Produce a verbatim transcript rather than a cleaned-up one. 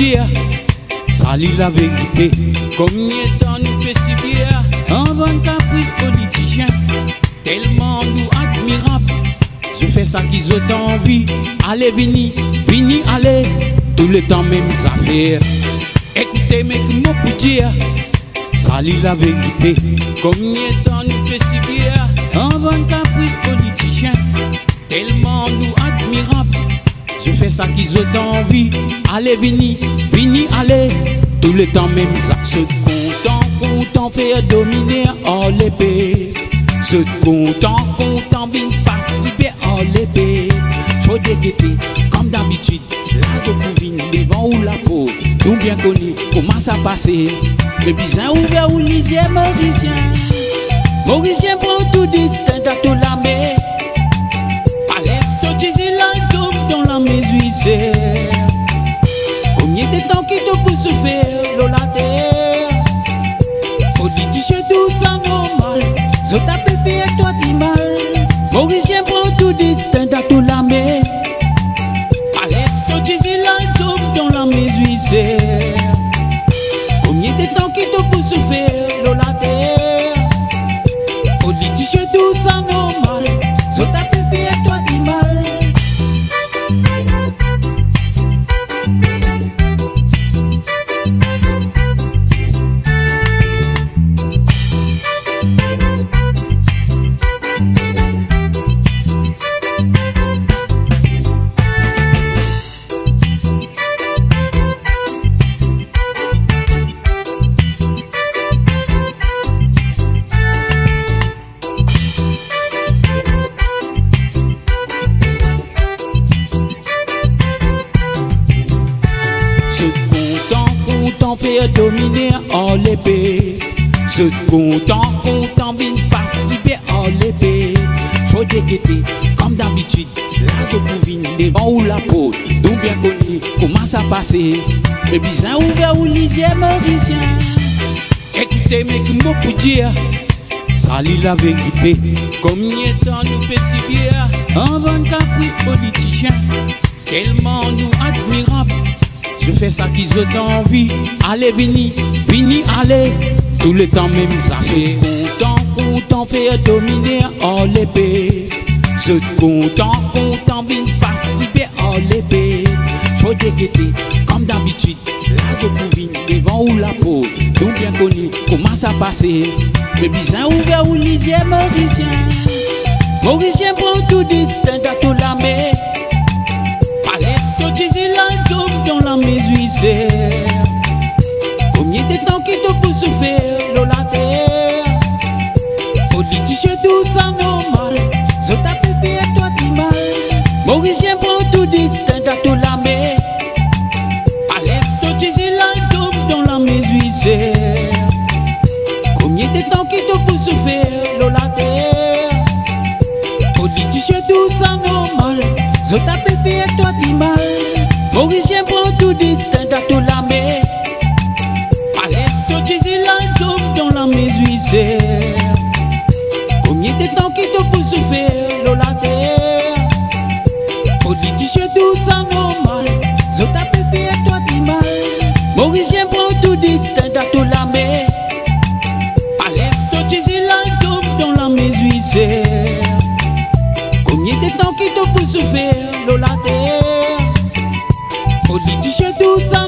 dir, sa li laverite. Konbien tan nou pe sibir an bann kapris politisien? Telman nou admirab, zot fer sa ki zot anvi, ale vini, vini ale, touletan mem zafer. Ekoute, me ki mo pou dir, sa li laverite. Konbien tan nou pe sibir an bann kapris politisien? Telman nou admirab, zot fer sa ki zot anvi, ale vini, vini ale, touletan mem zafer. Zot kontan, kontan fer dominer ar lepe. Zot kontan, kontan vinn pas dife ar lepe. Fode gete, kom dabitid, la zot pou vinn devan ou laport. Nou bien kone kouma sa pase. Me bizin ouver ou lizie, Morisien. Morisien, pran tou destin dan to lame. Pales to dizi, laltom dan lame zwizer. Konbien de tan ki to pou soufer lor later? Politisien, tou sa normal, zot ape fer twa dimal. Morisien, pran tou destin dan to lame. Pales to dizi, laltom dan lame zwizer. Konbien de tan ki to pou soufer lor later? Politisien, tou sa normal, zot ape fer twa dimal. Zot kontan, kontan fer dominer ar lepe. Zot kontan, kontan vinn pas dife ar lepe. Fode gete, kom dabitid, la zot pou vinn devan ou laport. Nou bien kone kouma sa pase. Me bizin ouver ou lizie, Morisien. Ekoute, me ki mo pou dir, sa li laverite. Konbien tan nou pe sibir an bann kapris politisien? Telman nou admirab, zot fer sa ki zot anvi, ale vini, vini ale, touletan mem zafer. Zot kontan, kontan fer dominer ar lepe. Zot kontan, kontan vinn pas dife ar lepe. Fode gete, kom dabitid, la zot pou vinn devan ou laport. Nou bien kone kouma sa pase. Me bizin ouver ou lizie, Morisien. Morisien, pran tou destin dan to lame. Pales to dizi, laltom dan lame zwizer. Konbien de tan ki to pou soufer lor later? Politisien, tou sa normal, zot ape fer twa dimal. Morisien, pran tou destin dan to lame. Pales to dizi, laltom dan lame zwizer. Konbien de tan ki to pou soufer lor later? Politisien, tou sa normal, zot ape fer twa dimal. Morisien, pran tou destin dan to lame. Pales to dizi, laltom dan lame zwizer. Konbien de tan ki to pou soufer lor later? Politisien, tou sa normal, zot ape fer twa dimal. Morisien, pran tou destin dan to lame. Pales to dizi, laltom dan lame zwizer. Konbien de tan ki to pou soufer lor later? Politisien, tou sa